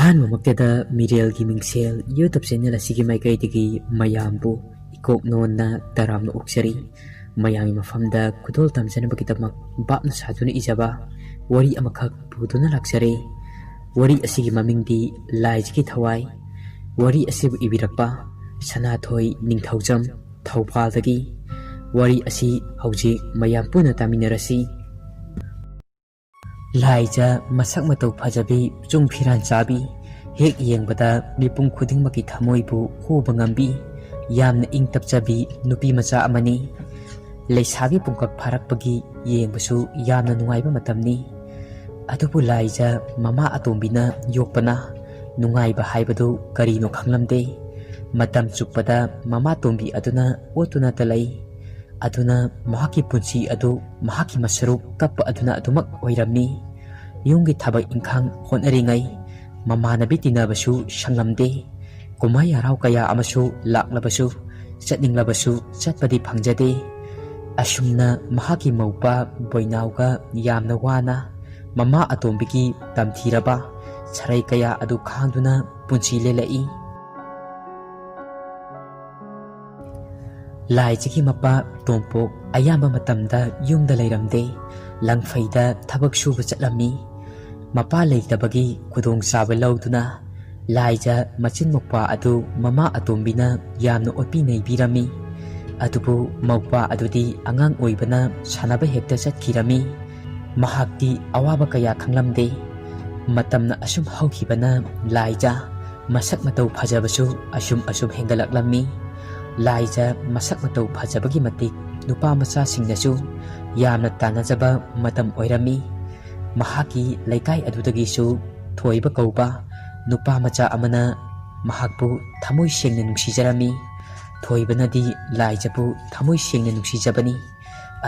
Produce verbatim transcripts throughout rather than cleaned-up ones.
ꯑꯍꯥꯟꯕꯃꯛꯇꯗ ꯃꯤꯔꯦꯜꯒꯤ ꯃꯤꯡꯁꯦꯜ YouTube channel ꯑꯁꯤꯒꯤ ꯃꯥꯏꯀꯩꯗꯒꯤ ꯃꯌꯥꯝꯕꯨ ꯏꯀꯣꯛ ꯅꯣꯟꯅ ꯇꯔꯥꯝꯅ ꯑꯣꯛꯆꯔꯤ꯫ ꯃꯌꯥꯝꯒꯤ ꯃꯐꯝꯗ ꯈꯨꯗꯣꯜ ꯇꯝꯖꯅꯕꯒꯤꯗꯃꯛ ꯚꯥꯞꯅ ꯁꯥꯗꯨꯅ ꯏꯖꯕ ꯋꯥꯔꯤ ꯑꯃꯈꯛ ꯄꯨꯗꯨꯅ ꯂꯥꯛꯆꯔꯦ꯫ ꯋꯥꯔꯤ ꯑꯁꯤꯒꯤ ꯃꯃꯤꯡꯗꯤ ꯂꯥꯏꯖꯒꯤ ꯊꯋꯥꯏ꯫ ꯋꯥꯔꯤ ꯑꯁꯤꯕꯨ ꯏꯕꯤꯔꯛꯄ ꯁꯅꯥꯊꯣꯏ ꯅꯤꯡꯊꯧꯖꯝ, ꯊꯧꯕꯥꯜꯗꯒꯤ꯫ ꯋꯥꯔꯤ ꯑꯁꯤ ꯍꯧꯖꯤꯛ ꯃꯌꯥꯝ ꯄꯨꯟꯅ ꯇꯥꯃꯤꯟꯅꯔꯁꯤ꯫ ꯂꯥꯏꯖ ꯃꯁꯛ ꯃꯇꯧ ꯐꯖꯕꯤ, ꯆꯨꯡ ꯐꯤꯔꯥꯟ ꯆꯥꯕꯤ, ꯍꯦꯛ ꯌꯦꯡꯕꯗ ꯃꯤꯄꯨꯝ ꯈꯨꯗꯤꯡꯃꯛꯀꯤ ꯊꯃꯣꯏꯕꯨ ꯍꯨꯕ ꯉꯝꯕꯤ, ꯌꯥꯝꯅ ꯏꯪ ꯇꯞꯆꯕꯤ ꯅꯨꯄꯤ ꯃꯆꯥ ꯑꯃꯅꯤ꯫ ꯂꯩꯁꯥꯕꯤ ꯄꯨꯡꯀꯛ ꯐꯥꯔꯛꯄꯒꯤ ꯌꯦꯡꯕꯁꯨ ꯌꯥꯝꯅ ꯅꯨꯡꯉꯥꯏꯕ ꯃꯇꯝꯅꯤ꯫ ꯑꯗꯨꯕꯨ ꯂꯥꯏꯖ ꯃꯃꯥ ꯑꯇꯣꯝꯕꯤꯅ ꯌꯣꯛꯄꯅ ꯅꯨꯡꯉꯥꯏꯕ ꯍꯥꯏꯕꯗꯨ ꯀꯔꯤꯅꯣ ꯈꯪꯂꯝꯗꯦ꯫ ꯃꯇꯝ ꯆꯨꯞꯄꯗ ꯃꯃꯥ ꯇꯣꯝꯕꯤ ꯑꯗꯨꯅ ꯑꯣꯠꯇꯨꯅꯇ ꯂꯩ꯫ ꯑꯗꯨꯅ ꯃꯍꯥꯛꯀꯤ ꯄꯨꯟꯁꯤ ꯑꯗꯨ ꯃꯍꯥꯛꯀꯤ ꯃꯁꯔꯨꯛ ꯀꯞꯄ ꯑꯗꯨꯅ ꯑꯗꯨꯃꯛ ꯑꯣꯏꯔꯝꯃꯤ꯫ ꯌꯨꯝꯒꯤ ꯊꯕꯛ ꯏꯪꯈꯥꯡ ꯍꯣꯠꯅꯔꯤꯉꯩ ꯃꯃꯥꯟꯅꯕꯤ ꯇꯤꯟꯅꯕꯁꯨ ꯁꯪꯂꯝꯗꯦ꯫ ꯀꯨꯝꯍꯩ ꯍꯔꯥꯎ ꯀꯌꯥ ꯑꯃꯁꯨ ꯂꯥꯛꯂꯕꯁꯨ, ꯆꯠꯅꯤꯡꯂꯕꯁꯨ ꯆꯠꯄꯗꯤ ꯐꯪꯖꯗꯦ꯫ ꯑꯁꯨꯝꯅ ꯃꯍꯥꯛꯀꯤ ꯃꯧꯄꯥ ꯕꯣꯏꯅꯥꯎꯒ ꯌꯥꯝꯅ ꯋꯥꯅ ꯃꯃꯥ ꯑꯇꯣꯝꯕꯤꯒꯤ ꯇꯝꯊꯤꯔꯕ ꯁꯔꯩ ꯀꯌꯥ ꯑꯗꯨ ꯈꯥꯡꯗꯨꯅ ꯄꯨꯟꯁꯤ ꯂꯦꯜꯂꯛꯏ꯫ ꯂꯥꯏꯖꯒꯤ ꯃꯄꯥ ꯇꯣꯝꯄꯣꯛ ꯑꯌꯥꯝꯕ ꯃꯇꯝꯗ ꯌꯨꯝꯗ ꯂꯩꯔꯝꯗꯦ, ꯂꯪꯐꯩꯗ ꯊꯕꯛ ꯁꯨꯕ ꯆꯠꯂꯝꯃꯤ꯫ ꯃꯄꯥ ꯂꯩꯇꯕꯒꯤ ꯈꯨꯗꯣꯡꯆꯥꯕ ꯂꯧꯗꯨꯅ ꯂꯥꯏꯖ ꯃꯆꯤꯟ ꯃꯧꯄ꯭ꯋꯥ ꯑꯗꯨ ꯃꯃꯥ ꯑꯇꯣꯝꯕꯤꯅ ꯌꯥꯝꯅ ꯑꯣꯠꯄꯤ ꯅꯩꯕꯤꯔꯝꯃꯤ꯫ ꯑꯗꯨꯕꯨ ꯃꯧꯄ꯭ꯋꯥ ꯑꯗꯨꯗꯤ ꯑꯉꯥꯡ ꯑꯣꯏꯕꯅ ꯁꯥꯟꯅꯕ ꯍꯦꯛꯇ ꯆꯠꯈꯤꯔꯝꯃꯤ꯫ ꯃꯍꯥꯛꯇꯤ ꯑꯋꯥꯕ ꯀꯌꯥ ꯈꯪꯂꯝꯗꯦ꯫ ꯃꯇꯝꯅ ꯑꯁꯨꯝ ꯍꯧꯈꯤꯕꯅ ꯂꯥꯏꯖ ꯃꯁꯛ ꯃꯇꯧ ꯐꯖꯕꯁꯨ ꯑꯁꯨꯝ ꯑꯁꯨꯝ ꯍꯦꯟꯒꯠꯂꯛꯂꯝꯃꯤ꯫ ꯂꯥꯏꯖ ꯃꯁꯛ ꯃꯇꯧ ꯐꯖꯕꯒꯤ ꯃꯇꯤꯛ ꯅꯨꯄꯥ ꯃꯆꯥꯁꯤꯡꯅꯁꯨ ꯌꯥꯝꯅ ꯇꯥꯟꯅꯖꯕ ꯃꯇꯝ ꯑꯣꯏꯔꯝꯃꯤ꯫ ꯃꯍꯥꯛꯀꯤ ꯂꯩꯀꯥꯏ ꯑꯗꯨꯗꯒꯤꯁꯨ ꯊꯣꯏꯕ ꯀꯧꯕ ꯅꯨꯄꯥ ꯃꯆꯥ ꯑꯃꯅ ꯃꯍꯥꯛꯄꯨ ꯊꯃꯣꯏ ꯁꯦꯡꯅ ꯅꯨꯡꯁꯤꯖꯔꯝꯃꯤ꯫ ꯊꯣꯏꯕꯅꯗꯤ ꯂꯥꯏꯖꯕꯨ ꯊꯃꯣꯏ ꯁꯦꯡꯅ ꯅꯨꯡꯁꯤꯖꯕꯅꯤ꯫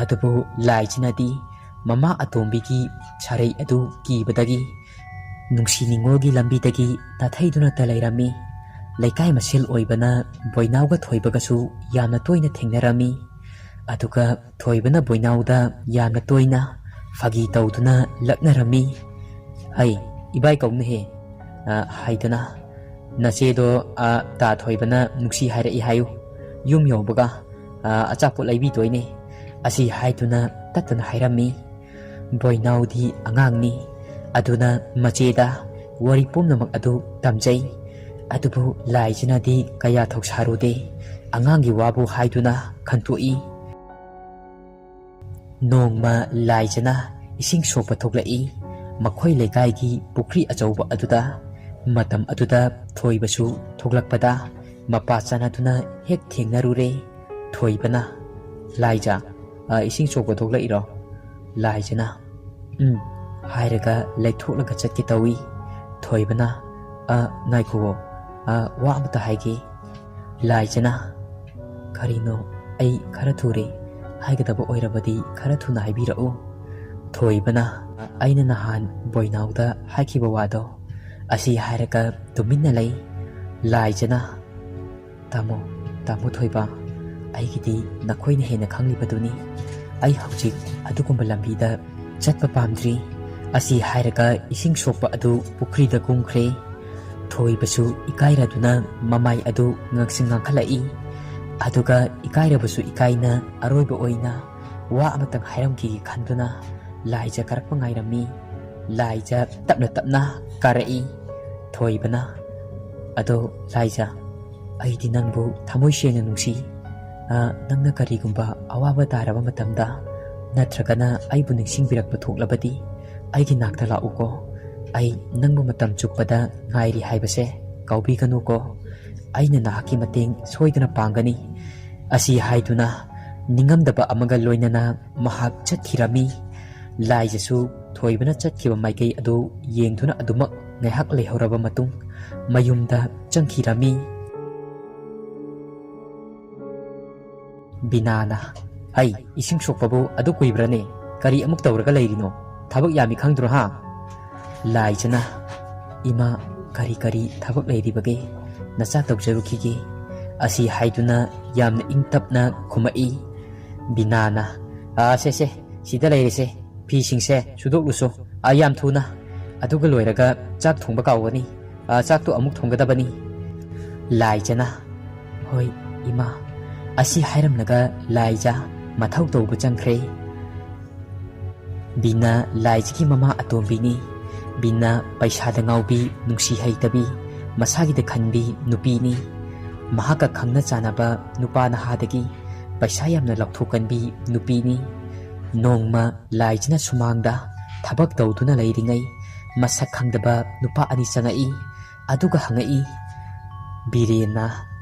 ꯑꯗꯨꯕꯨ ꯂꯥꯏꯖꯅꯗꯤ ꯃꯃꯥ ꯑꯇꯣꯝꯕꯤꯒꯤ ꯁꯔꯩ ꯑꯗꯨ ꯀꯤꯕꯗꯒꯤ ꯅꯨꯡꯁꯤ ꯅꯤꯉꯣꯜꯒꯤ ꯂꯝꯕꯤꯗꯒꯤ ꯅꯥꯊꯩꯗꯨꯅꯇ ꯂꯩꯔꯝꯃꯤ꯫ ꯂꯩꯀꯥꯏ ꯃꯁꯦꯜ ꯑꯣꯏꯕꯅ ꯕꯣꯏꯅꯥꯎꯒ ꯊꯣꯏꯕꯒꯁꯨ ꯌꯥꯝꯅ ꯇꯣꯏꯅ ꯊꯦꯡꯅꯔꯝꯃꯤ꯫ ꯑꯗꯨꯒ ꯊꯣꯏꯕꯅ ꯕꯣꯏꯅꯥꯎꯗ ꯌꯥꯝꯅ ꯇꯣꯏꯅ ꯐꯥꯒꯤ ꯇꯧꯗꯨꯅ ꯂꯛꯅꯔꯝꯃꯤ꯫ "ꯍꯩ, ꯏꯕꯥꯏ ꯀꯧꯅꯍꯦ, ꯍꯥꯏꯗꯨꯅ, "ꯅꯆꯦꯗꯣ, ꯑ, ꯇꯥ ꯊꯣꯏꯕꯅ ꯅꯨꯡꯁꯤ ꯍꯥꯏꯔꯛꯏ ꯍꯥꯏꯌꯨ꯫ ꯌꯨꯝ ꯌꯧꯕꯒ, ꯑ, ꯑꯆꯥꯄꯣꯠ ꯂꯩꯕꯤꯗꯣꯏꯅꯦ," ꯑꯁꯤ ꯍꯥꯏꯗꯨꯅ ꯇꯠꯇꯅ ꯍꯥꯏꯔꯝꯃꯤ꯫ ꯕꯣꯏꯅꯥꯎꯗꯤ ꯑꯉꯥꯡꯅꯤ, ꯑꯗꯨꯅ ꯃꯆꯦꯗ ꯋꯥꯔꯤ ꯄꯨꯝꯅꯃꯛ ꯑꯗꯨ ꯇꯝꯖꯩ꯫ ꯑꯗꯨꯕꯨ ꯂꯥꯏꯖꯅꯗꯤ ꯀꯌꯥ ꯊꯧꯁꯥꯔꯨꯗꯦ꯫ ꯑꯉꯥꯡꯒꯤ ꯋꯥꯕꯨ ꯍꯥꯏꯗꯨꯅ ꯈꯟꯇꯣꯛꯏ꯫ ꯅꯣꯡꯃ ꯂꯥꯏꯖꯅ ꯏꯁꯤꯡ ꯁꯣꯛꯄ ꯊꯣꯛꯂꯛꯏ꯫ ꯃꯈꯣꯏ ꯂꯩꯀꯥꯏꯒꯤ ꯄꯨꯈ꯭ꯔꯤ ꯑꯆꯧꯕ ꯑꯗꯨꯗ꯫ ꯃꯇꯝ ꯑꯗꯨꯗ ꯊꯣꯏꯕꯁꯨ ꯊꯣꯛꯂꯛꯄꯗ ꯃꯄꯥ ꯆꯥꯟꯅꯗꯨꯅ ꯍꯦꯛ ꯊꯦꯡꯅꯔꯨꯔꯦ꯫ ꯊꯣꯏꯕꯅ, "ꯂꯥꯏꯖ, ꯑ, ꯏꯁꯤꯡ ꯁꯣꯛꯄ ꯊꯣꯛꯂꯛꯏꯔꯣ?" ꯂꯥꯏꯖꯅ, "ꯎꯝ," ꯍꯥꯏꯔꯒ ꯂꯩꯊꯣꯛꯂꯒ ꯆꯠꯀꯦ ꯇꯧꯏ꯫ ꯊꯣꯏꯕꯅ, "ꯑ, ꯉꯥꯏꯈꯨꯋꯣ, ꯑ, ꯋꯥ ꯑꯃꯇ ꯍꯥꯏꯒꯦ꯫" ꯂꯥꯏꯖꯅ, "ꯀꯔꯤꯅꯣ? ꯑꯩ ꯈꯔ ꯊꯨꯔꯦ꯫ ꯍꯥꯏꯒꯗꯕ ꯑꯣꯏꯔꯕꯗꯤ ꯈꯔ ꯊꯨꯅ ꯍꯥꯏꯕꯤꯔꯛꯎ꯫" ꯊꯣꯏꯕꯅ, "ꯑꯩꯅ ꯅꯍꯥꯟ ꯕꯣꯏꯅꯥꯎꯗ ꯍꯥꯏꯈꯤꯕ ꯋꯥꯗꯣ, ꯑꯁꯤ ꯍꯥꯏꯔꯒ ꯇꯨꯃꯤꯟꯅ ꯂꯩ꯫" ꯂꯥꯏꯖꯅ, "ꯇꯥꯃꯣ, ꯇꯥꯃꯣ ꯊꯣꯏꯕ, ꯑꯩꯒꯤꯗꯤ ꯅꯈꯣꯏꯅ ꯍꯦꯟꯅ ꯈꯪꯂꯤꯕꯗꯨꯅꯤ꯫ ꯑꯩ ꯍꯧꯖꯤꯛ ꯑꯗꯨꯒꯨꯝꯕ ꯂꯝꯕꯤꯗ ꯆꯠꯄ ꯄꯥꯝꯗ꯭ꯔꯤ꯫" ꯑꯁꯤ ꯍꯥꯏꯔꯒ ꯏꯁꯤꯡ ꯁꯣꯛꯄ ꯑꯗꯨ ꯄꯨꯈ꯭ꯔꯤꯗ ꯀꯨꯝꯈ꯭ꯔꯦ꯫ ꯊꯣꯏꯕꯁꯨ ꯏꯀꯥꯏꯔꯗꯨꯅ ꯃꯃꯥꯏ ꯑꯗꯨ ꯉꯥꯡꯁꯪ ꯉꯥꯡꯈꯠꯂꯛꯏ꯫ ꯑꯗꯨꯒ ꯏꯀꯥꯏꯔꯕꯁꯨ ꯏꯀꯥꯏꯅ ꯑꯔꯣꯏꯕ ꯑꯣꯏꯅ ꯋꯥ ꯑꯃꯇꯪ ꯍꯥꯏꯔꯝꯈꯤꯒꯦ ꯈꯟꯗꯨꯅ ꯂꯥꯏꯖ ꯀꯥꯔꯛꯄ ꯉꯥꯏꯔꯝꯃꯤ꯫ ꯂꯥꯏꯖ ꯇꯞꯅ ꯇꯞꯅ ꯀꯥꯔꯛꯏ꯫ ꯊꯣꯏꯕꯅ, "ꯑꯗꯣ ꯂꯥꯏꯖ, ꯑꯩꯗꯤ ꯅꯪꯕꯨ ꯊꯃꯣꯏ ꯁꯦꯡꯅ ꯅꯨꯡꯁꯤ꯫ ꯑ, ꯅꯪꯅ ꯀꯔꯤꯒꯨꯝꯕ ꯑꯋꯥꯕ ꯇꯥꯔꯕ ꯃꯇꯝꯗ, ꯅꯠꯇ꯭ꯔꯒꯅ ꯑꯩꯕꯨ ꯅꯤꯡꯁꯤꯡꯕꯤꯔꯛꯄ ꯊꯣꯛꯂꯕꯗꯤ, ꯑꯩꯒꯤ ꯅꯥꯛꯇ ꯂꯥꯛꯎꯀꯣ꯫ ꯑꯩ ꯅꯪꯕꯨ ꯃꯇꯝ ꯆꯨꯞꯄꯗ ꯉꯥꯏꯔꯤ ꯍꯥꯏꯕꯁꯦ ꯀꯥꯎꯕꯤꯒꯅꯨꯀꯣ꯫ ꯑꯩꯅ ꯅꯍꯥꯛꯀꯤ ꯃꯇꯦꯡ ꯁꯣꯏꯗꯅ ꯄꯥꯡꯒꯅꯤ꯫" ꯑꯁꯤ ꯍꯥꯏꯗꯨꯅ ꯅꯤꯡꯉꯝꯗꯕ ꯑꯃꯒ ꯂꯣꯏꯅꯅ ꯃꯍꯥꯛ ꯆꯠꯈꯤꯔꯝꯃꯤ꯫ ꯂꯥꯏꯖꯁꯨ ꯊꯣꯏꯕꯅ ꯆꯠꯈꯤꯕ ꯃꯥꯏꯀꯩ ꯑꯗꯨ ꯌꯦꯡꯗꯨꯅ ꯑꯗꯨꯃꯛ ꯉꯥꯏꯍꯥꯛ ꯂꯩꯍꯧꯔꯕ ꯃꯇꯨꯡ ꯃꯌꯨꯝꯗ ꯆꯪꯈꯤꯔꯝꯃꯤ꯫ ꯕꯤꯅꯥꯅ, "ꯍꯩ, ꯏꯁꯤꯡ ꯁꯣꯛꯄꯕꯨ ꯑꯗꯨ ꯀꯨꯏꯕ꯭ꯔꯅꯦ? ꯀꯔꯤ ꯑꯃꯨꯛ ꯇꯧꯔꯒ ꯂꯩꯔꯤꯅꯣ? ꯊꯕꯛ ꯌꯥꯝꯃꯤ ꯈꯪꯗ꯭ꯔꯣ, ꯍꯥ?" ꯂꯥꯏꯖꯅ, "ꯏꯃꯥ, ꯀꯔꯤ ꯀꯔꯤ ꯊꯕꯛ ꯂꯩꯔꯤꯕꯒꯦ? ꯅꯆꯥ ꯇꯧꯖꯔꯨꯈꯤꯒꯦ꯫" ꯑꯁꯤ ꯍꯥꯏꯗꯨꯅ ꯌꯥꯝꯅ ꯏꯪ ꯇꯞꯅ ꯈꯨꯝꯃꯛꯏ꯫ ꯕꯤꯅꯥꯅ, "ꯑꯥ, ꯁꯦ, ꯁꯦ, ꯁꯤꯗ ꯂꯩꯔꯦꯁꯦ꯫ ꯐꯤꯁꯤꯡꯁꯦ ꯁꯨꯗꯣꯛꯂꯨꯁꯣ꯫ ꯑꯥ, ꯌꯥꯝ ꯊꯨꯅ꯫ ꯑꯗꯨꯒ ꯂꯣꯏꯔꯒ ꯆꯥꯛ ꯊꯣꯡꯕ ꯀꯥꯎꯒꯅꯤ꯫ ꯑ, ꯆꯥꯛꯇꯣ ꯑꯃꯨꯛ ꯊꯣꯡꯒꯗꯕꯅꯤ꯫ ꯂꯥꯏꯖꯅ, "ꯍꯣꯏ, ꯏꯃꯥ"꯫ ꯑꯁꯤ ꯍꯥꯏꯔꯝꯂꯒ ꯂꯥꯏꯖ ꯃꯊꯧ ꯇꯧꯕ ꯆꯪꯈ꯭ꯔꯦ꯫ ꯕꯤꯅꯥ ꯂꯥꯏꯖꯒꯤ ꯃꯃꯥ ꯑꯇꯣꯝꯕꯤꯅꯤ꯫ ꯕꯤꯅꯥ ꯄꯩꯁꯥꯗ ꯉꯥꯎꯕꯤ, ꯅꯨꯡꯁꯤ ꯍꯩꯇꯕꯤ, ꯃꯁꯥꯒꯤꯗ ꯈꯟꯕꯤ ꯅꯨꯄꯤꯅꯤ꯫ ꯃꯍꯥꯛꯀ ꯈꯪꯅ ꯆꯥꯟꯅꯕ ꯅꯨꯄꯥ ꯅꯍꯥꯗꯒꯤ ꯄꯩꯁꯥ ꯌꯥꯝꯅ ꯂꯧꯊꯣꯛꯀꯟꯕꯤ ꯅꯨꯄꯤꯅꯤ꯫ ꯅꯣꯡꯃ ꯂꯥꯏꯖꯅ ꯁꯨꯃꯥꯡꯗ ꯊꯕꯛ ꯇꯧꯗꯨꯅ ꯂꯩꯔꯤꯉꯩ ꯃꯁꯛ ꯈꯪꯗꯕ ꯅꯨꯄꯥ ꯑꯅꯤ ꯆꯪꯉꯛꯏ꯫ ꯑꯗꯨꯒ ꯍꯪꯉꯛꯏ, ꯕꯤꯔꯦꯟꯅ,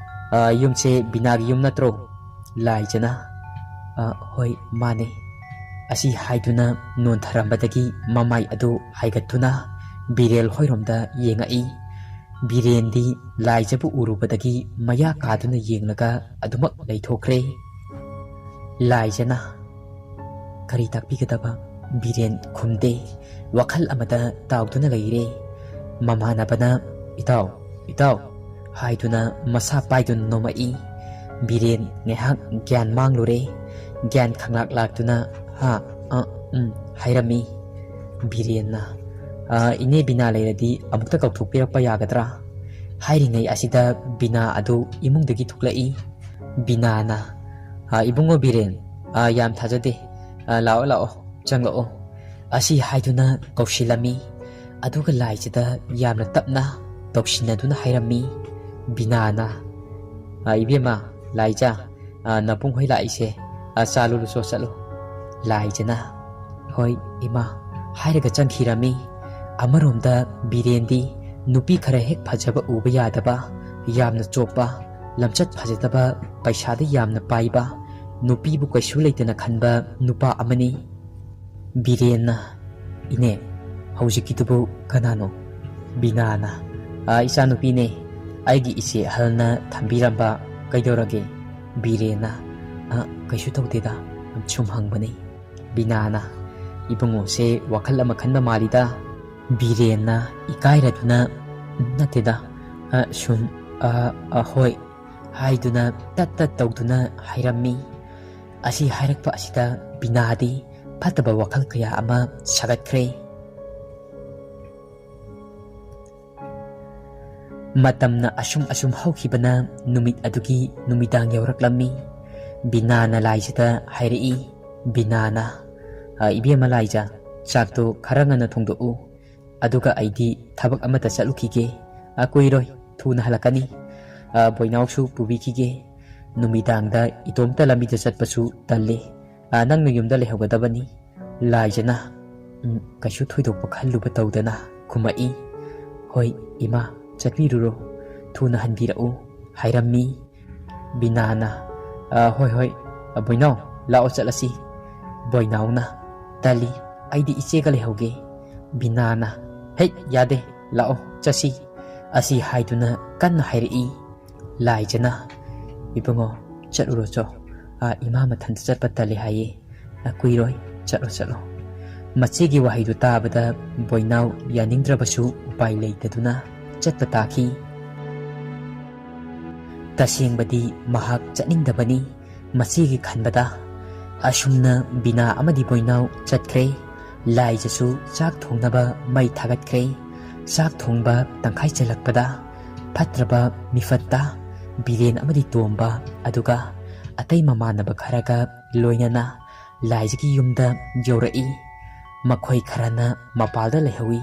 "ꯑ, ꯌꯨꯝꯁꯦ ꯕꯤꯅꯥꯒꯤ ꯌꯨꯝ ꯅꯠꯇ꯭ꯔꯣ?" ꯂꯥꯏꯖꯅ, "ꯑ, ꯍꯣꯏ, ꯃꯥꯅꯦ"꯫ ꯑꯁꯤ ꯍꯥꯏꯗꯨꯅ ꯅꯣꯟꯊꯔꯝꯕꯗꯒꯤ ꯃꯃꯥꯏ ꯑꯗꯨ ꯍꯥꯏꯒꯠꯇꯨꯅ ꯕꯤꯔꯦꯟ ꯍꯣꯏꯔꯣꯝꯗ ꯌꯦꯡꯉꯛꯏ꯫ ꯕꯤꯔꯦꯟꯗꯤ ꯂꯥꯏꯖꯕꯨ ꯎꯔꯨꯕꯗꯒꯤ ꯃꯌꯥ ꯀꯥꯗꯨꯅ ꯌꯦꯡꯂꯒ ꯑꯗꯨꯃꯛ ꯂꯩꯊꯣꯛꯈ꯭ꯔꯦ꯫ ꯂꯥꯏꯖꯅ ꯀꯔꯤ ꯇꯥꯛꯄꯤꯒꯗꯕ ꯕꯤꯔꯦꯟ ꯈꯨꯝꯗꯦ꯫ ꯋꯥꯈꯜ ꯑꯃꯗ ꯇꯥꯎꯗꯨꯅ ꯂꯩꯔꯦ꯫ ꯃꯃꯥꯟꯅꯕꯅ, "ꯏꯇꯥꯎ, ꯏꯇꯥꯎ" ꯍꯥꯏꯗꯨꯅ ꯃꯁꯥ ꯄꯥꯏꯗꯨꯅ ꯅꯣꯝꯃꯛꯏ꯫ ꯕꯤꯔꯦꯟ ꯉꯥꯏꯍꯥꯛ ꯒ꯭ꯌꯥꯟ ꯃꯥꯡꯂꯨꯔꯦ꯫ ꯒ꯭ꯌꯥꯟ ꯈꯪꯂꯥꯛ ꯂꯥꯛꯇꯨꯅ, "ꯍꯥ, ꯑ, ꯎꯝ" ꯍꯥꯏꯔꯝꯃꯤ꯫ ꯕꯤꯔꯦꯟꯅ, "ꯑ, ꯏꯅꯦ ꯕꯤꯅꯥ ꯂꯩꯔꯗꯤ ꯑꯃꯨꯛꯇ ꯀꯧꯊꯣꯛꯄꯤꯔꯛꯄ ꯌꯥꯒꯗ꯭ꯔꯥ?" ꯍꯥꯏꯔꯤꯉꯩ ꯑꯁꯤꯗ ꯕꯤꯅꯥ ꯑꯗꯨ ꯏꯃꯨꯡꯗꯒꯤ ꯊꯣꯛꯂꯛꯏ꯫ ꯕꯤꯅꯥꯅ, "ꯑ, ꯏꯕꯨꯡꯉꯣ ꯕꯤꯔꯦꯟ, ꯑ, ꯌꯥꯝ ꯊꯥꯖꯗꯦ꯫ ꯑ, ꯂꯥꯛꯑꯣ, ꯂꯥꯛꯑꯣ, ꯆꯪꯂꯛꯑꯣ" ꯑꯁꯤ ꯍꯥꯏꯗꯨꯅ ꯀꯧꯁꯤꯜꯂꯝꯃꯤ꯫ ꯑꯗꯨꯒ ꯂꯥꯏꯖꯗ ꯌꯥꯝꯅ ꯇꯞꯅ ꯇꯧꯁꯤꯟꯅꯗꯨꯅ ꯍꯥꯏꯔꯝꯃꯤ꯫ ꯕꯤꯅꯥꯅ, "ꯑ, ꯏꯕꯦꯝꯃ, ꯂꯥꯏꯖ, ꯑ, ꯅꯕꯨꯡ ꯍꯣꯏ ꯂꯥꯛꯏꯁꯦ, ꯑ, ꯆꯥ ꯂꯣꯜꯂꯨꯆꯣ, ꯆꯠꯂꯣ"꯫ ꯂꯥꯏꯖꯅ, "ꯍꯣꯏ, ꯏꯃꯥ" ꯍꯥꯏꯔꯒ ꯆꯪꯈꯤꯔꯝꯃꯤ꯫ ꯑꯃꯔꯣꯝꯗ ꯕꯤꯔꯦꯟꯗꯤ ꯅꯨꯄꯤ ꯈꯔ ꯍꯦꯛ ꯐꯖꯕ ꯎꯕ ꯌꯥꯗꯕ, ꯌꯥꯝꯅ ꯆꯣꯞꯄ, ꯂꯝꯆꯠ ꯐꯖꯗꯕ, ꯄꯩꯁꯥꯗꯤ ꯌꯥꯝꯅ ꯄꯥꯏꯕ, ꯅꯨꯄꯤꯕꯨ ꯀꯩꯁꯨ ꯂꯩꯇꯅ ꯈꯟꯕ ꯅꯨꯄꯥ ꯑꯃꯅꯤ꯫ ꯕꯤꯔꯦꯟꯅ, "ꯏꯅꯦ, ꯍꯧꯖꯤꯛꯀꯤꯗꯨꯕꯨ ꯀꯅꯥꯅꯣ?" ꯕꯤꯅꯥꯅ, "ꯑ, ꯏꯆꯥꯅꯨꯄꯤꯅꯦ, ꯑꯩꯒꯤ ꯏꯆꯦ ꯑꯍꯜꯅ ꯊꯝꯕꯤꯔꯝꯕ꯫ ꯀꯩꯗꯧꯔꯒꯦ?" ꯕꯤꯔꯦꯟꯅ, "ꯑ, ꯀꯩꯁꯨ ꯇꯧꯗꯦꯗ, ꯁꯨꯝ ꯍꯪꯕꯅꯤ"꯫ ꯕꯤꯅꯥꯅ, "ꯏꯕꯨꯡꯉꯣꯁꯦ ꯋꯥꯈꯜ ꯑꯃ ꯈꯟꯕ ꯃꯥꯜꯂꯤꯗ"꯫ ꯕꯤꯔꯦꯟꯅ ꯏꯀꯥꯏꯔꯗꯨꯅ, "ꯅꯠꯇꯦꯗ, ꯑ, ꯁꯨꯝ, ꯑ, ꯑ, ꯍꯣꯏ" ꯍꯥꯏꯗꯨꯅ ꯇꯠ ꯇꯠ ꯇꯧꯗꯨꯅ ꯍꯥꯏꯔꯝꯃꯤ꯫ ꯑꯁꯤ ꯍꯥꯏꯔꯛꯄ ꯑꯁꯤꯗ ꯕꯤꯅꯥꯗꯤ ꯐꯠꯇꯕ ꯋꯥꯈꯜ ꯀꯌꯥ ꯑꯃ ꯁꯥꯒꯠꯈ꯭ꯔꯦ꯫ ꯃꯇꯝꯅ ꯑꯁꯨꯝ ꯑꯁꯨꯝ ꯍꯧꯈꯤꯕꯅ ꯅꯨꯃꯤꯠ ꯑꯗꯨꯒꯤ ꯅꯨꯃꯤꯗꯥꯡ ꯌꯧꯔꯛꯂꯝꯃꯤ꯫ ꯕꯤꯅꯥꯅ ꯂꯥꯏꯖꯗ ꯍꯥꯏꯔꯛꯏ꯫ ꯕꯤꯅꯥꯅ, "ꯑ, ꯏꯕꯦꯝꯃ ꯂꯥꯏꯖ, ꯆꯥꯛꯇꯣ ꯈꯔ ꯉꯟꯅ ꯊꯣꯡꯗꯣꯛꯎ꯫ ꯑꯗꯨꯒ ꯑꯩꯗꯤ ꯊꯕꯛ ꯑꯃꯇ ꯆꯠꯂꯨꯈꯤꯒꯦ꯫ ꯑ, ꯀꯨꯏꯔꯣꯏ, ꯊꯨꯅ ꯍꯜꯂꯛꯀꯅꯤ꯫ ꯑ, ꯕꯣꯏꯅꯥꯎꯁꯨ ꯄꯨꯕꯤꯈꯤꯒꯦ꯫ ꯅꯨꯃꯤꯗꯥꯡꯗ ꯏꯇꯣꯝꯇ ꯂꯝꯕꯤꯗ ꯆꯠꯄꯁꯨ ꯇꯜꯂꯤ꯫ ꯑ, ꯅꯪꯅ ꯌꯨꯝꯗ ꯂꯩꯍꯧꯒꯗꯕꯅꯤ꯫" ꯂꯥꯏꯖꯅ, ꯎꯝ, ꯀꯩꯁꯨ ꯊꯣꯏꯗꯣꯛꯄ ꯈꯜꯂꯨꯕ ꯇꯧꯗꯅ ꯈꯨꯝꯃꯛꯏ꯫ "ꯍꯣꯏ ꯏꯃꯥ, ꯆꯠꯄꯤꯔꯨꯔꯣ, ꯊꯨꯅ ꯍꯟꯕꯤꯔꯛꯎ" ꯍꯥꯏꯔꯝꯃꯤ꯫ ꯕꯤꯅꯥꯅ, "ꯑ, ꯍꯣꯏ, ꯍꯣꯏ, ꯑ, ꯕꯣꯏꯅꯥꯎ, ꯂꯥꯛꯑꯣ ꯆꯠꯂꯁꯤ꯫" ꯕꯣꯏꯅꯥꯎꯅ, "ꯇꯜꯂꯤ, ꯑꯩꯗꯤ ꯏꯆꯦꯒ ꯂꯩꯍꯧꯒꯦ꯫" ꯕꯤꯅꯥꯅ, "ꯍꯦꯛ ꯌꯥꯗꯦ, ꯂꯥꯛꯑꯣ ꯆꯠꯁꯤ" ꯑꯁꯤ ꯍꯥꯏꯗꯨꯅ ꯀꯟꯅ ꯍꯥꯏꯔꯛꯏ꯫ ꯂꯥꯏꯖꯅ, "ꯏꯕꯨꯡꯉꯣ, ꯆꯠꯂꯨꯔꯣ ꯆꯣ꯫ ꯑꯥ, ꯏꯃꯥ ꯃꯊꯟꯇ ꯆꯠꯄ ꯇꯜꯂꯦ ꯍꯥꯏꯌꯦ꯫ ꯑ, ꯀꯨꯏꯔꯣꯏ, ꯆꯠꯂꯣ, ꯆꯠꯂꯣ꯫" ꯃꯆꯦꯒꯤ ꯋꯥꯍꯩꯗꯨ ꯇꯥꯕꯗ ꯕꯣꯏꯅꯥꯎ ꯌꯥꯅꯤꯡꯗ꯭ꯔꯕꯁꯨ ꯎꯄꯥꯏ ꯂꯩꯇꯗꯨꯅ ꯆꯠꯄ ꯇꯥꯈꯤ꯫ ꯇꯁꯦꯡꯕꯗꯤ ꯃꯍꯥꯛ ꯆꯠꯅꯤꯡꯗꯕꯅꯤ꯫ ꯃꯆꯦꯒꯤ ꯈꯟꯕꯗ꯫ ꯑꯁꯨꯝꯅ ꯕꯤꯅꯥ ꯑꯃꯗꯤ ꯕꯣꯏꯅꯥꯎ ꯆꯠꯈ꯭ꯔꯦ꯫ ꯂꯥꯏꯖꯁꯨ ꯆꯥꯛ ꯊꯣꯡꯅꯕ ꯃꯩ ꯊꯥꯒꯠꯈ꯭ꯔꯦ꯫ ꯆꯥꯛ ꯊꯣꯡꯕ ꯇꯪꯈꯥꯏ ꯆꯜꯂꯛꯄꯗ ꯐꯠꯇ꯭ꯔꯕ ꯃꯤꯐꯠꯇ ꯕꯤꯔꯦꯟ ꯑꯃꯗꯤ ꯇꯣꯝꯕ, ꯑꯗꯨꯒ ꯑꯇꯩ ꯃꯃꯥꯟꯅꯕ ꯈꯔꯒ ꯂꯣꯏꯅꯅ ꯂꯥꯏꯖꯒꯤ ꯌꯨꯝꯗ ꯌꯧꯔꯛꯏ꯫ ꯃꯈꯣꯏ ꯈꯔꯅ ꯃꯄꯥꯜꯗ ꯂꯩꯍꯧꯏ,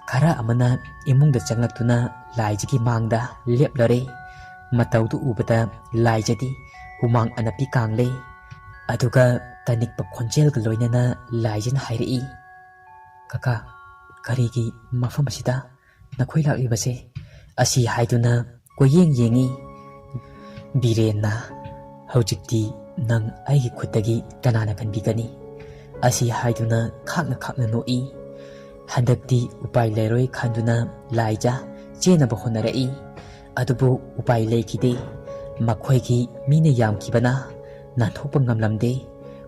ꯈꯔ ꯑꯃꯅ ꯏꯃꯨꯡꯗ ꯆꯪꯂꯛꯇꯨꯅ ꯂꯥꯏꯖꯒꯤ ꯃꯥꯡꯗ ꯂꯦꯞꯂꯔꯦ꯫ ꯃꯇꯧꯗꯨ ꯎꯕꯗ ꯂꯥꯏꯖꯗꯤ ꯍꯨꯃꯥꯡ ꯑꯅꯞꯄꯤ ꯀꯥꯡꯂꯦ꯫ ꯑꯗꯨꯒ ꯇꯅꯤꯛꯄ ꯈꯣꯟꯖꯦꯜꯒ ꯂꯣꯏꯅꯅ ꯂꯥꯏꯖꯅ ꯍꯥꯏꯔꯛꯏ, "ꯀꯀꯥ, ꯀꯔꯤꯒꯤ ꯃꯐꯝ ꯑꯁꯤꯗ ꯅꯈꯣꯏ ꯂꯥꯛꯂꯤꯕꯁꯦ?" ꯑꯁꯤ ꯍꯥꯏꯗꯨꯅ ꯀꯣꯏꯌꯦꯡ ꯌꯦꯡꯏ꯫ ꯕꯤꯔꯦꯟꯅ, "ꯍꯧꯖꯤꯛꯇꯤ ꯅꯪ ꯑꯩꯒꯤ ꯈꯨꯠꯇꯒꯤ ꯀꯅꯥꯅ ꯀꯟꯕꯤꯒꯅꯤ?" ꯑꯁꯤ ꯍꯥꯏꯗꯨꯅ ꯈꯥꯛꯅ ꯈꯥꯛꯅ ꯅꯣꯛꯏ꯫ ꯍꯟꯗꯛꯇꯤ ꯎꯄꯥꯏ ꯂꯩꯔꯣꯏ ꯈꯟꯗꯨꯅ ꯂꯥꯏꯖ ꯆꯦꯟꯅꯕ ꯍꯣꯠꯅꯔꯛꯏ꯫ ꯑꯗꯨꯕꯨ ꯎꯄꯥꯏ ꯂꯩꯈꯤꯗꯦ꯫ ꯃꯈꯣꯏꯒꯤ ꯃꯤꯅ ꯌꯥꯝꯈꯤꯕꯅ ꯅꯥꯟꯊꯣꯛꯄ ꯉꯝꯂꯝꯗꯦ꯫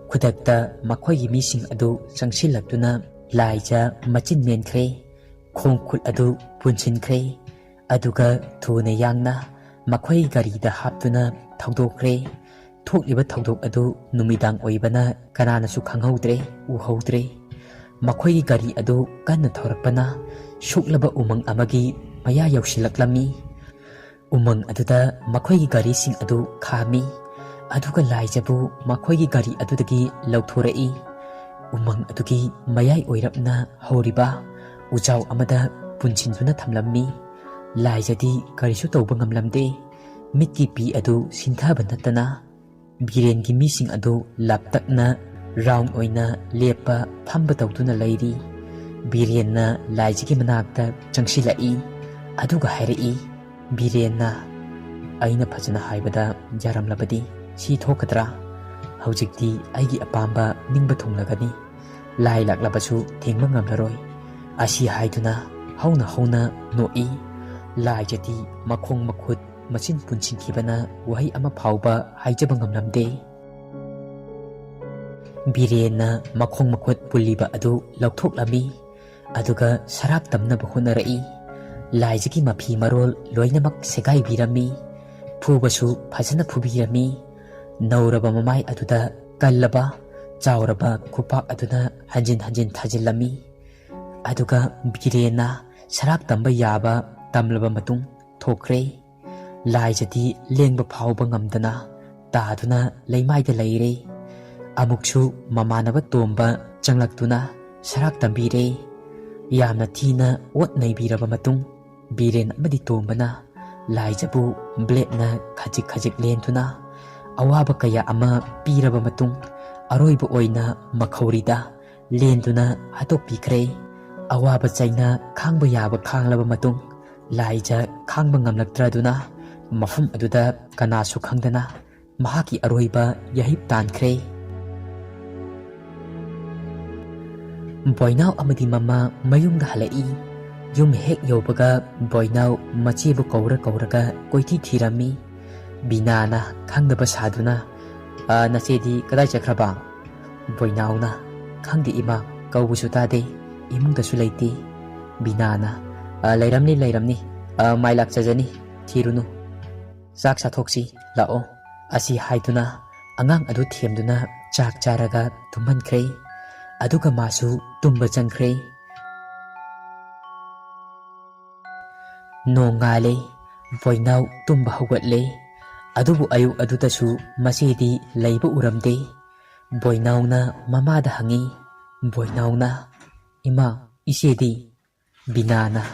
ꯈꯨꯗꯛꯇ ꯃꯈꯣꯏꯒꯤ ꯃꯤꯁꯤꯡ ꯑꯗꯨ ꯆꯪꯁꯤꯜꯂꯛꯇꯨꯅ ꯂꯥꯏꯖ ꯃꯆꯤꯟ ꯃꯦꯟꯈ꯭ꯔꯦ꯫ ꯈꯣꯡ ꯈꯨꯠ ꯑꯗꯨ ꯄꯨꯟꯁꯤꯟꯈ꯭ꯔꯦ꯫ ꯑꯗꯨꯒ ꯊꯨꯅ ꯌꯥꯡꯅ ꯃꯈꯣꯏ ꯒꯥꯔꯤꯗ ꯍꯥꯞꯇꯨꯅ ꯊꯧꯗꯣꯛꯈ꯭ꯔꯦ꯫ ꯊꯣꯛꯂꯤꯕ ꯊꯧꯗꯣꯛ ꯑꯗꯨ ꯅꯨꯃꯤꯗꯥꯡ ꯑꯣꯏꯕꯅ ꯀꯅꯥꯅꯁꯨ ꯈꯪꯍꯧꯗ꯭ꯔꯦ, ꯎꯍꯧꯗ꯭ꯔꯦ꯫ ꯃꯈꯣꯏꯒꯤ ꯒꯥꯔꯤ ꯑꯗꯨ ꯀꯟꯅ ꯊꯧꯔꯛꯄꯅ ꯁꯨꯛꯂꯕ ꯎꯃꯪ ꯑꯃꯒꯤ ꯃꯌꯥ ꯌꯧꯁꯤꯜꯂꯛꯂꯝꯃꯤ꯫ ꯎꯃꯪ ꯑꯗꯨꯗ ꯃꯈꯣꯏꯒꯤ ꯒꯥꯔꯤꯁꯤꯡ ꯑꯗꯨ ꯈꯥꯝꯃꯤ, ꯑꯗꯨꯒ ꯂꯥꯏꯖꯕꯨ ꯃꯈꯣꯏꯒꯤ ꯒꯥꯔꯤ ꯑꯗꯨꯗꯒꯤ ꯂꯧꯊꯣꯔꯛꯏ꯫ ꯎꯃꯪ ꯑꯗꯨꯒꯤ ꯃꯌꯥꯏ ꯑꯣꯏꯔꯞꯅ ꯍꯧꯔꯤꯕ ꯎꯖꯥꯎ ꯑꯃꯗ ꯄꯨꯟꯁꯤꯟꯗꯨꯅ ꯊꯝꯂꯝꯃꯤ꯫ ꯂꯥꯏꯖꯗꯤ ꯀꯔꯤꯁꯨ ꯇꯧꯕ ꯉꯝꯂꯝꯗꯦ꯫ ꯃꯤꯠꯀꯤ ꯄꯤ ꯑꯗꯨ ꯁꯤꯟꯊꯕ ꯅꯠꯇꯅ ꯕꯤꯔꯦꯟꯒꯤ ꯃꯤꯁꯤꯡ ꯑꯗꯨ ꯂꯥꯞꯇꯛꯅ ꯔꯥꯎꯟ ꯑꯣꯏꯅ ꯂꯦꯞꯄ ꯐꯝꯕ ꯇꯧꯗꯨꯅ ꯂꯩꯔꯤ꯫ ꯕꯤꯔꯦꯟꯅ ꯂꯥꯏꯖꯒꯤ ꯃꯅꯥꯛꯇ ꯆꯪꯁꯤꯜꯂꯛꯏ, ꯑꯗꯨꯒ ꯍꯥꯏꯔꯛꯏ, ꯕꯤꯔꯦꯟꯅ, "ꯑꯩꯅ ꯐꯖꯅ ꯍꯥꯏꯕꯗ ꯌꯥꯔꯝꯂꯕꯗꯤ ꯁꯤ ꯊꯣꯛꯀꯗ꯭ꯔꯥ? ꯍꯧꯖꯤꯛꯇꯤ ꯑꯩꯒꯤ ꯑꯄꯥꯝꯕ ꯅꯤꯡꯕ ꯊꯨꯡꯂꯒꯅꯤ꯫ ꯂꯥꯏ ꯂꯥꯛꯂꯕꯁꯨ ꯊꯤꯡꯕ ꯉꯝꯂꯔꯣꯏ"꯫ ꯑꯁꯤ ꯍꯥꯏꯗꯨꯅ ꯍꯧꯅ ꯍꯧꯅ ꯅꯣꯛꯏ꯫ ꯂꯥꯏꯖꯗꯤ ꯃꯈꯣꯡ ꯃꯈꯨꯠ ꯃꯆꯤꯟ ꯄꯨꯟꯁꯤꯟꯈꯤꯕꯅ ꯋꯥꯍꯩ ꯑꯃ ꯐꯥꯎꯕ ꯍꯥꯏꯖꯕ ꯉꯝꯂꯝꯗꯦ꯫ ꯕꯤꯔꯦꯟꯅ ꯃꯈꯣꯡ ꯃꯈꯨꯠ ꯄꯨꯜꯂꯤꯕ ꯑꯗꯨ ꯂꯧꯊꯣꯛꯂꯝꯃꯤ, ꯑꯗꯨꯒ ꯁꯔꯥꯞ ꯇꯝꯅꯕ ꯍꯣꯠꯅꯔꯛꯏ꯫ ꯂꯥꯏꯖꯒꯤ ꯃꯐꯤ ꯃꯔꯣꯜ ꯂꯣꯏꯅꯃꯛ ꯁꯦꯒꯥꯏꯕꯤꯔꯝꯃꯤ꯫ ꯐꯨꯕꯁꯨ ꯐꯖꯅ ꯐꯨꯕꯤꯔꯝꯃꯤ꯫ ꯅꯧꯔꯕ ꯃꯃꯥꯏ ꯑꯗꯨꯗ ꯀꯜꯂꯕ, ꯆꯥꯎꯔꯕ ꯈꯨꯄꯥꯛ ꯑꯗꯨꯅ ꯍꯟꯖꯤꯟ ꯍꯟꯖꯤꯟ ꯊꯥꯖꯤꯜꯂꯝꯃꯤ꯫ ꯑꯗꯨꯒ ꯕꯤꯔꯦꯟꯅ ꯁꯔꯥꯞ ꯇꯝꯕ ꯌꯥꯕ ꯇꯝꯂꯕ ꯃꯇꯨꯡ ꯊꯣꯛꯈ꯭ꯔꯦ꯫ ꯂꯥꯏꯖꯗꯤ ꯂꯦꯡꯕ ꯐꯥꯎꯕ ꯉꯝꯗꯅ ꯇꯥꯗꯨꯅ ꯂꯩꯃꯥꯏꯗ ꯂꯩꯔꯦ꯫ ꯑꯃꯨꯛꯁꯨ ꯃꯃꯥꯟꯅꯕ ꯇꯣꯝꯕ ꯆꯪꯂꯛꯇꯨꯅ ꯁꯔꯥꯛ ꯇꯝꯕꯤꯔꯦ꯫ ꯌꯥꯝꯅ ꯊꯤꯅ ꯑꯣꯠ ꯅꯩꯕꯤꯔꯕ ꯃꯇꯨꯡ, ꯕꯤꯔꯦꯟ ꯑꯃꯗꯤ ꯇꯣꯝꯕꯅ ꯂꯥꯏꯖꯕꯨ ꯕ꯭ꯂꯦꯗꯅ ꯈꯖꯤꯛ ꯈꯖꯤꯛ ꯂꯦꯟꯗꯨꯅ ꯑꯋꯥꯕ ꯀꯌꯥ ꯑꯃ ꯄꯤꯔꯕ ꯃꯇꯨꯡ, ꯑꯔꯣꯏꯕ ꯑꯣꯏꯅ ꯃꯈꯧꯔꯤꯗ ꯂꯦꯟꯗꯨꯅ ꯍꯥꯠꯇꯣꯛꯄꯤꯈ꯭ꯔꯦ꯫ ꯑꯋꯥꯕ ꯆꯩꯅ ꯈꯥꯡꯕ ꯌꯥꯕ ꯈꯥꯡꯂꯕ ꯃꯇꯨꯡ, ꯂꯥꯏꯖ ꯈꯥꯡꯕ ꯉꯝꯂꯛꯇ꯭ꯔꯗꯨꯅ ꯃꯐꯝ ꯑꯗꯨꯗ ꯀꯅꯥꯁꯨ ꯈꯪꯗꯅ ꯃꯍꯥꯛꯀꯤ ꯑꯔꯣꯏꯕ ꯌꯥꯍꯤꯞ ꯇꯥꯟꯈ꯭ꯔꯦ꯫ ꯕꯣꯏꯅꯥꯎ ꯑꯃꯗꯤ ꯃꯃꯥ ꯃꯌꯨꯝꯗ ꯍꯜꯂꯛꯏ꯫ ꯌꯨꯝ ꯍꯦꯛ ꯌꯧꯕꯒ ꯕꯣꯏꯅꯥꯎ ꯃꯆꯦꯕꯨ ꯀꯧꯔ ꯀꯧꯔꯒ ꯀꯣꯏꯊꯤ ꯊꯤꯔꯝꯃꯤ꯫ ꯕꯤꯅꯥꯅ ꯈꯪꯗꯕ ꯁꯥꯗꯨꯅ, "ꯑ, ꯅꯆꯦꯗꯤ ꯀꯗꯥꯏ ꯆꯠꯈ꯭ꯔꯕ?" ꯕꯣꯏꯅꯥꯎꯅ, "ꯈꯪꯗꯦ ꯏꯃꯥ, ꯀꯧꯕꯁꯨ ꯇꯥꯗꯦ, ꯏꯃꯨꯡꯗꯁꯨ ꯂꯩꯇꯦ"꯫ ꯕꯤꯅꯥꯅ, "ꯑ, ꯂꯩꯔꯝꯅꯤ, ꯂꯩꯔꯝꯅꯤ, ꯑ, ꯃꯥꯏ ꯂꯥꯛꯆꯖꯅꯤ, ꯊꯤꯔꯨꯅꯨ꯫ ꯆꯥꯛ ꯆꯥꯊꯣꯛꯁꯤ, ꯂꯥꯛꯑꯣ"꯫ ꯑꯁꯤ ꯍꯥꯏꯗꯨꯅ ꯑꯉꯥꯡ ꯑꯗꯨ ꯊꯦꯝꯗꯨꯅ ꯆꯥꯛ ꯆꯥꯔꯒ ꯇꯨꯝꯍꯟꯈ꯭ꯔꯦ꯫ ꯑꯗꯨꯒ ꯃꯥꯁꯨ ꯇꯨꯝꯕ ꯆꯪꯈ꯭ꯔꯦ꯫ ꯅꯣꯡꯉꯥꯜꯂꯦ꯫ ꯕꯣꯏꯅꯥꯎ ꯇꯨꯝꯕ ꯍꯧꯒꯠꯂꯦ꯫ ꯑꯗꯨꯕꯨ ꯑꯌꯨꯛ ꯑꯗꯨꯗꯁꯨ ꯃꯆꯦꯗꯤ ꯂꯩꯕ ꯎꯔꯝꯗꯦ꯫ ꯕꯣꯏꯅꯥꯎꯅ ꯃꯃꯥꯗ ꯍꯪꯉꯤ꯫ ꯕꯣꯏꯅꯥꯎꯅ, "ꯏꯃꯥ, ꯏꯆꯦꯗꯤ?" ꯕꯤꯅꯥꯅ,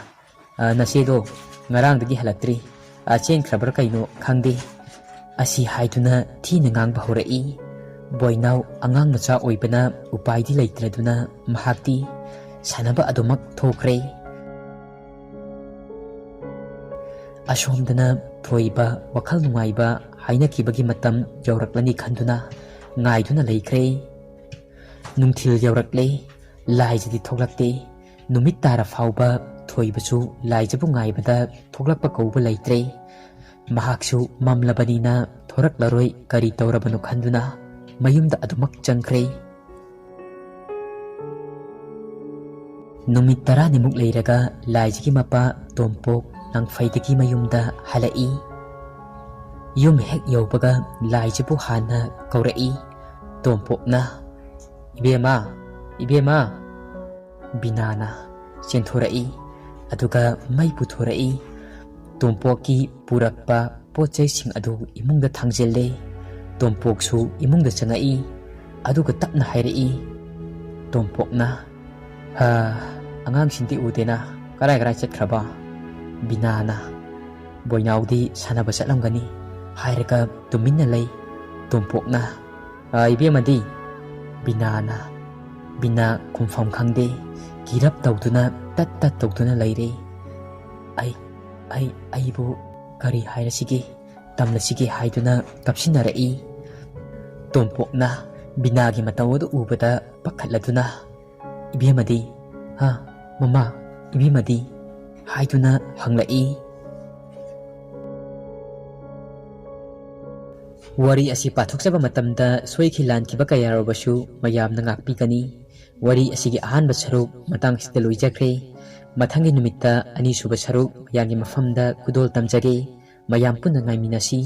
"ꯑ, ꯅꯆꯦꯗꯣ ꯉꯔꯥꯡꯗꯒꯤ ꯍꯜꯂꯛꯇ꯭ꯔꯤ꯫ ꯑ, ꯆꯦꯟꯈ꯭ꯔꯕ꯭ꯔꯥ ꯀꯩꯅꯣ ꯈꯪꯗꯦ"꯫ ꯑꯁꯤ ꯍꯥꯏꯗꯨꯅ ꯊꯤꯅ ꯉꯥꯡꯕ ꯍꯧꯔꯛꯏ꯫ ꯕꯣꯏꯅꯥꯎ ꯑꯉꯥꯡ ꯃꯆꯥ ꯑꯣꯏꯕꯅ ꯎꯄꯥꯏꯗꯤ ꯂꯩꯇ꯭ꯔꯗꯨꯅ ꯃꯍꯥꯛꯇꯤ ꯁꯥꯟꯅꯕ ꯑꯗꯨꯃꯛ ꯊꯣꯛꯈ꯭ꯔꯦ꯫ ꯑꯁꯣꯝꯗꯅ ꯊꯣꯏꯕ ꯋꯥꯈꯜ ꯅꯨꯡꯉꯥꯏꯕ ꯍꯥꯏꯅꯈꯤꯕꯒꯤ ꯃꯇꯝ ꯌꯧꯔꯛꯂꯅꯤ ꯈꯟꯗꯨꯅ ꯉꯥꯏꯗꯨꯅ ꯂꯩꯈ꯭ꯔꯦ꯫ ꯅꯨꯡꯊꯤꯜ ꯌꯧꯔꯛꯂꯦ꯫ ꯂꯥꯏꯖꯗꯤ ꯊꯣꯛꯂꯛꯇꯦ꯫ ꯅꯨꯃꯤꯠ ꯇꯥꯔ ꯐꯥꯎꯕ ꯊꯣꯏꯕꯁꯨ ꯂꯥꯏꯖꯕꯨ ꯉꯥꯏꯕꯗ ꯊꯣꯛꯂꯛꯄ ꯀꯧꯕ ꯂꯩꯇ꯭ꯔꯦ꯫ ꯃꯍꯥꯛꯁꯨ ꯃꯝꯂꯕꯅꯤꯅ ꯊꯣꯔꯛꯂꯔꯣꯏ, ꯀꯔꯤ ꯇꯧꯔꯕꯅꯣ ꯈꯟꯗꯨꯅ ꯃꯌꯨꯝꯗ ꯑꯗꯨꯃꯛ ꯆꯪꯈ꯭ꯔꯦ꯫ ꯅꯨꯃꯤꯠ ꯇꯔꯥꯅꯤꯃꯨꯛ ꯂꯩꯔꯒ ꯂꯥꯏꯖꯒꯤ ꯃꯄꯥ ꯇꯣꯝꯄꯣꯛ ꯂꯥꯡꯐꯩꯗꯒꯤ ꯃꯌꯨꯝꯗ ꯍꯜꯂꯛꯏ꯫ ꯌꯨꯝ ꯍꯦꯛ ꯌꯧꯕꯒ ꯂꯥꯏꯖꯕꯨ ꯍꯥꯟꯅ ꯀꯧꯔꯛꯏ꯫ ꯇꯣꯝꯄꯣꯛꯅ, "ꯏꯕꯦꯝꯃ, ꯏꯕꯦꯝꯃ!" ꯕꯤꯅꯥꯅ ꯆꯦꯟꯊꯣꯔꯛꯏ꯫ ꯑꯗꯨꯒ ꯃꯩ ꯄꯨꯊꯣꯔꯛꯏ꯫ ꯇꯣꯝꯄꯣꯛꯀꯤ ꯄꯨꯔꯛꯄ ꯄꯣꯠ ꯆꯩꯁꯤꯡ ꯑꯗꯨ ꯏꯃꯨꯡꯗ ꯊꯥꯡꯖꯤꯜꯂꯦ꯫ ꯇꯣꯝꯄꯣꯛꯁꯨ ꯏꯃꯨꯡꯗ ꯆꯪꯉꯛꯏ꯫ ꯑꯗꯨꯒ ꯇꯞꯅ ꯍꯥꯏꯔꯛꯏ꯫ ꯇꯣꯝꯄꯣꯛꯅ, "ꯍꯥ, ꯑꯉꯥꯡꯁꯤꯡꯗꯤ ꯎꯗꯦꯅ, ꯀꯔꯥꯏ ꯀꯔꯥꯏ ꯆꯠꯈ꯭ꯔꯕ?" ꯕꯤꯅꯥꯅ, "ꯕꯣꯏꯅꯥꯎꯗꯤ ꯁꯥꯟꯅꯕ ꯆꯠꯂꯝꯒꯅꯤ" ꯍꯥꯏꯔꯒ ꯇꯨꯃꯤꯟꯅ ꯂꯩ꯫ ꯇꯣꯝꯄꯣꯛꯅ, "ꯑ, ꯏꯕꯦꯝꯃꯗꯤ?" ꯕꯤꯅꯥꯅ, ꯕꯤꯅꯥ ꯈꯨꯝꯐꯝ ꯈꯪꯗꯦ, ꯀꯤꯔꯞ ꯇꯧꯗꯨꯅ ꯇꯠ ꯇꯠ ꯇꯧꯗꯨꯅ ꯂꯩꯔꯦ꯫ "ꯑꯩ, ꯑꯩ, ꯑꯩꯕꯨ ꯀꯔꯤ ꯍꯥꯏꯔꯁꯤꯒꯦ, ꯇꯝꯂꯁꯤꯒꯦ?" ꯍꯥꯏꯗꯨꯅ ꯀꯞꯁꯤꯟꯅꯔꯛꯏ꯫ ꯇꯣꯝꯄꯣꯛꯅ ꯕꯤꯅꯥꯒꯤ ꯃꯇꯧ ꯑꯗꯨ ꯎꯕꯗ ꯄꯥꯈꯠꯂꯗꯨꯅ, "ꯏꯕꯦꯝꯃꯗꯤ? ꯍꯥ, ꯃꯃꯥ, ꯏꯕꯦꯝꯃꯗꯤ?" ꯍꯥꯏꯗꯨꯅ ꯍꯪꯂꯛꯏ꯫ ꯋꯥꯔꯤ ꯑꯁꯤ ꯄꯥꯊꯣꯛꯆꯕ ꯃꯇꯝꯗ ꯁꯣꯏꯈꯤ ꯂꯥꯟꯈꯤꯕ ꯀꯌꯥ ꯌꯥꯎꯔꯕꯁꯨ ꯃꯌꯥꯝꯅ ꯉꯥꯛꯄꯤꯒꯅꯤ꯫ ꯋꯥꯔꯤ ꯑꯁꯤꯒꯤ ꯑꯍꯥꯟꯕ ꯁꯔꯨꯛ ꯃꯇꯥꯡ ꯑꯁꯤꯗ ꯂꯣꯏꯖꯈ꯭ꯔꯦ꯫ ꯃꯊꯪꯒꯤ ꯅꯨꯃꯤꯠꯇ ꯑꯅꯤꯁꯨꯕ ꯁꯔꯨꯛ ꯃꯌꯥꯝꯒꯤ ꯃꯐꯝꯗ ꯈꯨꯗꯣꯜ ꯇꯝꯖꯒꯦ꯫ ꯃꯌꯥꯝ ꯄꯨꯟꯅ ꯉꯥꯏꯃꯤꯟꯅꯁꯤ꯫